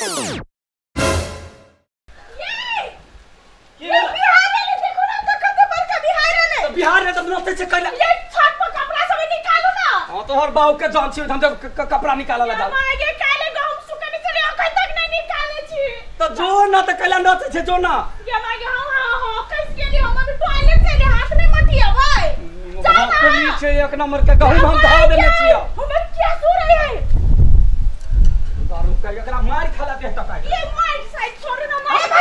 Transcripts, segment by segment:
की भेलै? बिहार एलै, देखू ना तऽ कते बड़का बिहार एलै। तऽ बिहार में तऽ नचै छै कैला। ये छत पर कपड़ा सब निकालू ना। हाँ तोहर बाप के जान छी हम जब कपड़ा निकालऽ ला जाऊ। माय गे, काल्हि गहूम सुखने छलै, अखन तक नहि निकालै छी। तऽ जो ना तऽ कैला नचै छै जो ना। ये माय गे, हम हाँ हाँ खसि गेली, हम अभी टॉयलेट चलि, हाथ नहि मटिएबै। जाउ ना। हकली छै एक नंबर के गहूम हम धऽ देने छियै। हमर क्या सो रहे है? दारू के एकरा मारि खाला देह तक आइ। ये माइक साइड छोड़ू ना, माइक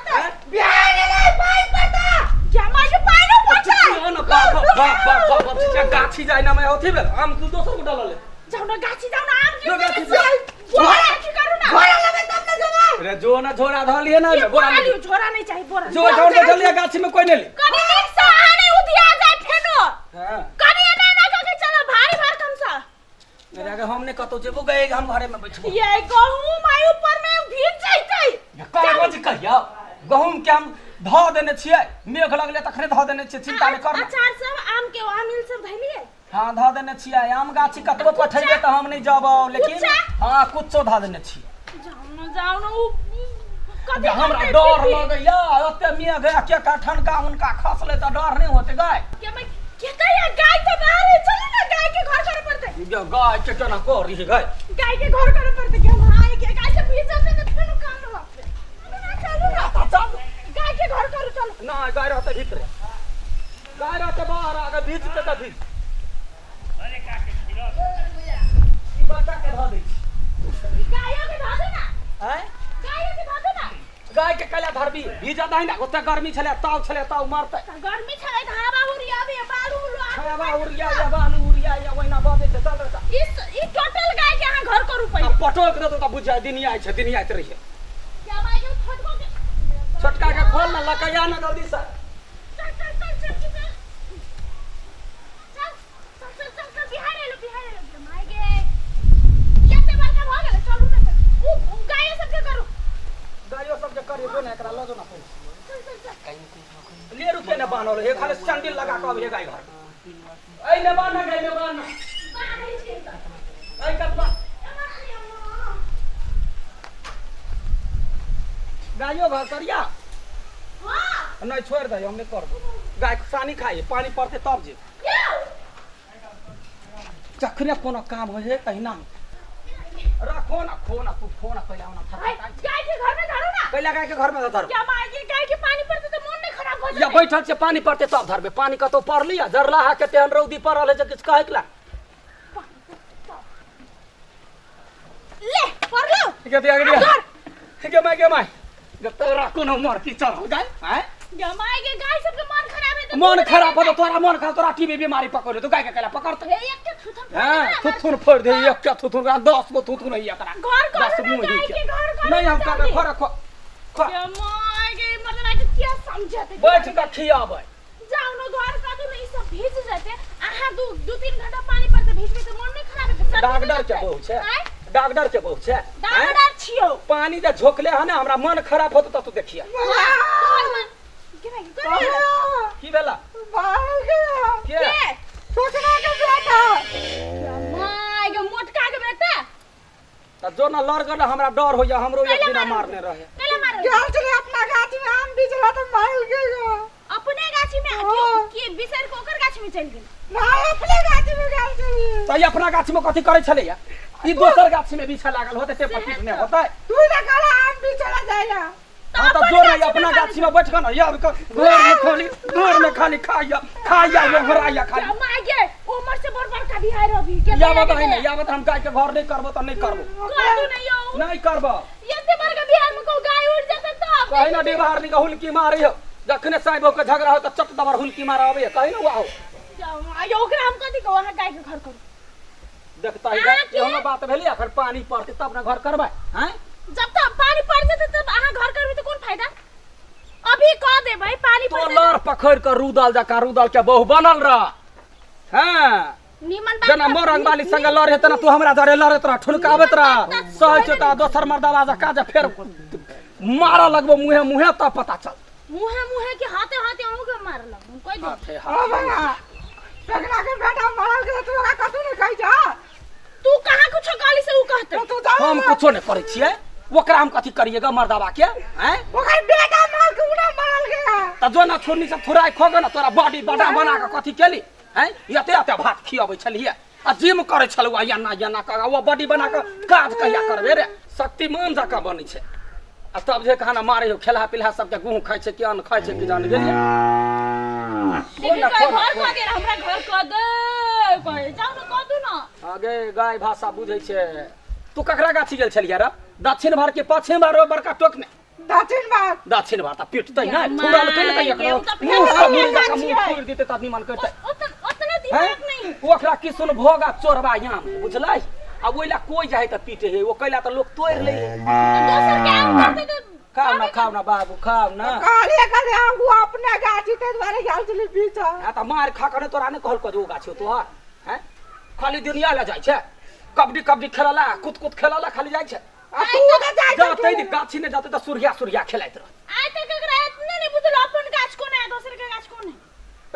हैं? बिहार एलै, पानि पड़ता। ये माय गे, पानि पड़ता। चुप ना बाप बाप बाप बाप बाप छै गाछी जाय ना मैं अथी भेल आम तू दोसर को डालले। जाउ ना गाछी, जाउ ना आम जो गाछी गिर जाउ। बोरा की करू ना। घोड़ा लेबै तब ने जेबै। रे जो ना झोरा धऽ लिए ना ये बोरा बोरा लियो, झोरा नहीं चाहिए, बोरा। जो झोर के चलिए गाछी में कोई नहीं ले। कनी नीक से अहाँ नहीं उधिया जाय फेनो। हां कनी एना एना कऽ के चलो, भारी भरकम सँ। मेरा के हम नहीं कतौ जेबो गए हम घरे में बैठबो। ये गहूम आई ऊपर में भीज जैतै। कागज कहिया गहूम के हम धऽ देने छियै मेघ लगले तखने धऽ देने छियै चिंता नहि कर। अचार सब आम के आमिल सब धैलियै? हाँ धऽ देने छियै आम गाछी कतबो पठेबै तऽ हम नहि जबौ लेकिन कुच्चा? हाँ कुच्चो धऽ देने छियै। जाउ न जाउ न उ कथी हमरा करतै डर फिर भी? लगैया ओते मेघ है के का ठनका उनका खसले तऽ डर नहि होते गाय। के मैं केते या गाय तऽ बाहर है, चलू ना गाय के घर करे पड़तै। ये गाय के केना करी है गाय? गाय के घर करे पड़तै कि हम आइ के गाय से भीज जेतै तऽ फेनो काम रहतै। चलू ना चलू ना। तऽ चल। गाय के घर करू चलू। नहि गाय रहतै भीतरे गाय रहतै बाहर अगर भीजतै तऽ भीज। ई बच्चा के धऽ दै छी। गायो के धऽ दे ना। आँय? गायो के धऽ दे ना। गाय के कैला धरबी भीज दही ना ओते गर्मी छलै ताव छलै ताव मारतै। गर्मी छलै तऽ हवा उड़ियाबे बालू उलू हवा उड़िया या बालू उड़िया या ओहिना बजै छै चल रे। इस ई टोटल गाय के अहाँ घर करू आ पहिले। पटोक देतौ तऽ बुझ जाय दिनियाइ छै दिनियाइत रहिए। क्या माय के छोटको के छोटका के खोल ना लकैया ना जल्दी से। चल चल चल चल चल चल चल चल चल चल बिहार एलो बिहार एलो माय गे केते बड़का भऽ गेलै चलू ने उ उ गाय सब के करू। गायो सब के करियो जो ना एकरा लऽ जो ना पैसा। चल चल चल ले रुके ना बान्हल हे खाली सैंडल लगा के अबहे गाय घर। ऐ ने बान्ह गाय ने बान्ह। बान्है छियै तऽ। ऐ कतबा गायो घर करिया। हाँ। नहीं छोड़ दे हम नहीं करबो गाय के सानी खाइ पानी पड़ते तब जे जखने कोनो काम होइ है तहिना रखो ना खो ना तू खो ना पहले ना गाय के घर में धरू ना। पहले गाय के घर में धरू। क्या माय के गाय के पानी पड़ते तो मन नहीं खराब हो या जाए। बैठल छै पानी पड़ते तब धरबे पानी कतौ पड़ली आ जरलाहा के तेहन रौदी पड़ल है जे किछु कहै के ला। ले पड़लो। के दिया के दिया के my के my गे तोरा कोनो मरती चढ़ल गाय आँय? गे my गे गाय सबके मन खराब है तो मन दूध खराब नहीं हो तोरा मन खराब तोरा टीबी बीमारी पकड़ तो गाय के कैला पकड़ते। हे एक के थुथुन हाँ फोड़ दे थुथुन फोड़ दे एक के थुथुन का 10 गो थुथुन है एकरा। घर करू दस ना मुँह गाय ही के के। घर करू नहीं हम ना करबै जल्दी। खो खो खो। गे my गे मतलब आज क्या समझते बैठ के खियाबै। जाओ ना घर का तो नहीं सब भीज जाते अहाँ दू दू तीन घंटा पानी पड़ते भीजबे तो मन नहीं खराब हेतै, सर्दी डॉक्टर नहीं के लगतै। बहू छै आँय? डॉक्टर के बहू छै आँय? डॉक्टर छियौ। पानी जे झोकले हन हमरा मन खराब होत त तू देखिया। हाँ, तोहर मन के भाई, कोन भेलै? की भेला? बाल गया। के? के? छोटका के बेटा। My गे मोटका के बेटा। त जो ना लड़ गेल हमरा डर होइया हमरो एक कैला दिना मारल? मारने रहे। कैला मारल? गेल छलै अपना गाछी में आम बिछला तऽ मारल गेल। अपने गाछी में हाँ। के बिसरि के ओकर गाछी में चलि गेल? ना अपने गाछी में गेल छलियै। त ई अपना गाछी में कथी करै छलैया? ई दोसर गाछी में बिछा लागल होतै से पर पीटने होतै। तू ने कहला आम बिछला जाइला। तऽ हाँ, तऽ अपन जो ना गाछी में अपना करै गाछी में बैठ के ना यार घर में खाली खाइया खाइया घोराइया खाली। My गे उमर से बड़ बड़का बिहार अभी के या बताही ना या बता हम गाय के घर नहीं करबो त नहीं करबो। कर दू नहीं यौ। नहीं करबो। एते बड़का बिहार में को गाय उड़ जेतै तब। कहीं ना डिबार निका हुलकी मारी हो जखने साइबो के झगड़ा हो त चट दबर हुलकी मारा आबे कहीं ना आओ। जाओ ओकरा हम कथी कहू अहाँ गाय के घर करू। देखता ही अहाँ के? एहनो बात भेलै अखन पानी पड़तै तब ना घर करबै हैं? जब तक पानी पड़ जेतै तब अहाँ घर करबै त कोन फायदा? अभी कह देबै पानी तो पड़तै। लड़ पकड़ के रुदल जका रुदल के बहु बनल रह। हाँ निमन बात जेना मोरंग वाली संग लड़े तना तू हमरा जरे लड़ैत रह ठुनकाबैत रह सहै छौ त दोसर मर्दवा जका जे फेर मारऽ लगबो मुँहे मुँहे तब पता चलत। मुँहे मुँहे के हाथे हाथे अहूँ के मारलक हम कहि देब। हाथे ओ हाथे। भैया टकला के बेटा मरल के तू ओकरा कथू नहीं कहै छह? तू कहाँ कुछो कहली से उ कहतै। तो तू जा हम कुछो नहि करै छियै। ओकरा हम कथी करिएगा मर्दाबा के हैं? ओकर बेटा मार के उना मरल गया। त जो ना थुरनी सब थुराइ खोगे ना तोरा बॉडी बड़ा बना के कथी केली हैं? एते एते भात खियाबै छलियै आ जिम करै छलौ आ एना एना कऽ ओ बॉडी बना के काज कहिया करबे रे? शक्तिमान जकाँ बनै छै आ तब जे खाना मारे हो खेलहा पिलहा सबके गुह खाइ छै कि अन्न खाइ छै कि जान गेलियै। लेकिन ना, कोई खो ना, घर खो। कऽ दे हमरा घर कऽ दे कहे जाउ ने कऽ दू ना। आगे गाय भाषा बुझै छै। तू ककरा गाछी गेल छलियै रे? दक्षिण भार के पश्चिम भार बड़का टोक ने दक्षिण बार दक्षिण भार त पिटतै नै या थुरलकै ने माय, तऽ गेहूं तऽ मुँह फेर सँ मुर्गा के गाछी मुँह है। फोड़ि देतै तऽ निमन करतै। उतना हैं? दिमाग नहीं। ओकरा किसुन भोग आ चोरबा याम बुझलै आ ओहि ला कोइ जाइ तऽ पीटे है ओ कैला तऽ लोक तोड़ि लै है। तो दोसर के आम करते तो खाउ ना खाउ ना बाबू खाउ ना। कहलिए कहले हम वो अपने गाछी ते दुआरे गेल छली बीच। आ तऽ मार खा कऽ ने तोरा नहि कहलको जे ओ गाछ छौ तोहर हैं? खाली दुनिया लए जाइ छै कबड्डी कबड्डी खेलला कूद कूद खेलला खाली जाइ छै। आ तू तऽ जाइ जातै ने गाछी नहि जातै तऽ सुरिया सुरिया खेलाइत रहत। आइ तक एकरा इतना नहीं बुझल अपन गाछ कोन है दोसर के गाछ कोन है।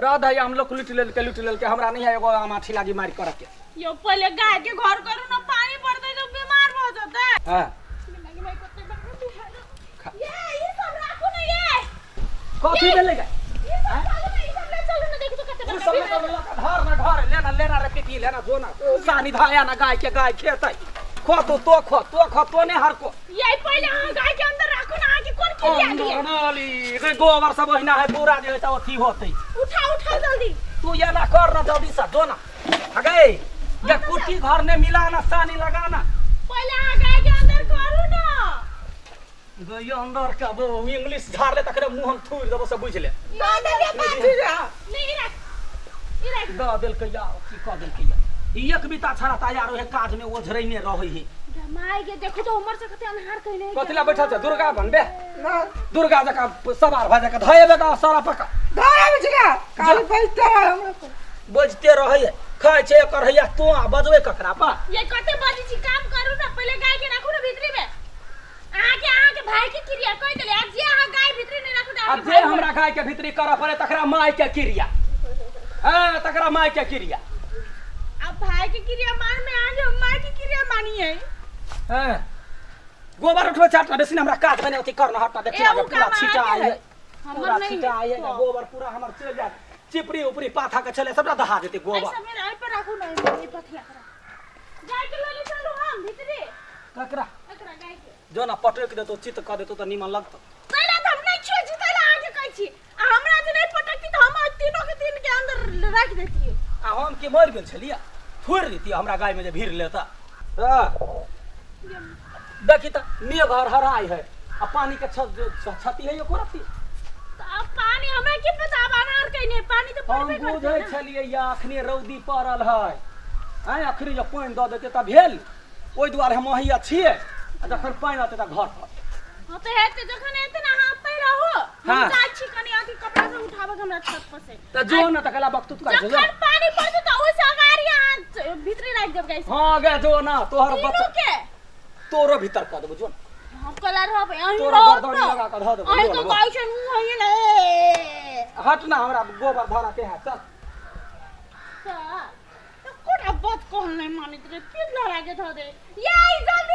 राधा या हम लोग लूटि लेलकै लूटि लेलकै हमरा नहीं है एगो आम आठी लागी मारि करऽ के। यो पहले गाय के घर करू ना पानी पड़ते तो बीमार भ जते। हाँ माय कते बड़का बिहार। ये सब राखू ना ये। कथी भेलै गे? ये सब चलू ना, ये सब ले चलू ना, देखू तो कते उ बड़का सब बिहार। लऽ कऽ घर ना घर लेना लेना रे पीपी लेना जो ना सानी धाया ना गाय के गाय खेतै खो तो तो खो तो खो तो ने हर को। ये पहले अहाँ गाय के अंदर राखू ना, अहाँ के कोन क्रिया दिए? नाली रे गोबर सब ओहिना है पूरा जे है तऽ अथी होतै। उठा उठा जल्दी। तू ये ना कर ना जल्दी से जो ना अगे ये कुटी घर ने मिला ना सानी लगाना। पहले अहाँ गाय के अंदर करू ना। गई अंदर के वो इंग्लिश झाड़ ले तकरे मुंह हम थूर देबो से बुझ ले। दादा के पाछू जा। नहीं राख ई राख दऽ देलकै या की कऽ देलकै या ई एक बीता छड़ा तैयार होय काज में ओझरैने रहै है। माय के देखू तो उमर से कते अन्हार कइले है। कथी ला बैठल छै दुर्गा बनबे ना दुर्गा जकाँ सवार भऽ जाके धएबे का सारा पका धारा में छिका काल बैठते रहे हमरा को। बजते रहै है खाइ छै एकर हैया तू आ बजबै ककरा पा? ये कते बजै छी काम करू ना पहले गाय के राखू ना भीतरी में। अहाँ के भाई के क्रिया कहि देले आ जे अहाँ गाय भीतरी नहीं राखू त आ अहाँ जे हमरा गाय के भीतरी करऽ पड़े तकरा माय के क्रिया। हाँ तकरा माय के क्रिया। अब भाई के क्रिया मान में आ जाओ माय के क्रिया मानिए। हाँ गोबर उठबै चाटना बेसी हमरा काज बने अथी करना हटना देखी ए, आगे उ पूरा काम छीटा अहाँके आइ है। है। हमर पूरा नहीं छीटा आइ है है। गोबर पूरा हमर चलि जायत चिपड़ी उपरी पाथा के छलै सबटा दहा देतै ऐ गोबर। सब मेरा ऐ पर राखू ना ई पथिया करा। गाय के लले चलू हम भीतरी। ककरा? एकरा गाय के। जो ना पटकि देतौ चित्त कऽ देतौ तऽ नीमन लगतौ। तैला तऽ हम नहीं छुए छी तैला अहाँ के कहै छी। आ हमरा जे नहीं पटकती तऽ हम तीनों के तीन के अंदर राखि देतियै। आ हम की मरि गेल छलियै थोड़ि देतियै हमरा गाय में जे भीड़ लेता। हाँ देखी तऽ मेघ हरहराइ है आ पानी के क्षति है एको रत्ती। तऽ अब पानी हमरा की पता अब अनार कइने पानी तऽ हम पड़बे करतै बुझै ना। छलियै या अखने रौदी पड़ल है आँय अखनी जे पानि दऽ देतै तऽ भेल ओहि दुआरे हम अहिया छियै आ जखन पानि रहतै तऽ घर पर। हाँ तऽ हेतै जखन हेतै ने अहाँ ओतै रहू। हम हाँ। जाइ छी कनि अथी कपड़ा सब उठाबऽ के हमरा छत पर से। तऽ जो ने तऽ कला बकतूत करै छै जखन पानी पड़तै तऽ ओहि से अगाड़ी अहाँ भीतरी राखि देब गाय। हाँ गे जो ना तोहर तीनों बच्चा के तोरो भीतर कऽ देबो जो ना। हम कला रहबै अहीं तोरा रहब गर्दन ना। लगा कऽ धऽ देबो, अहीं जो के ना। गाय छै मुँह हइए ने ए। हट ना हमरा गोबर धरऽ के है चल। तऽ कोना बात कहल नहीं मानैत रे फिर लड़ा के धऽ दे। ये जल्दी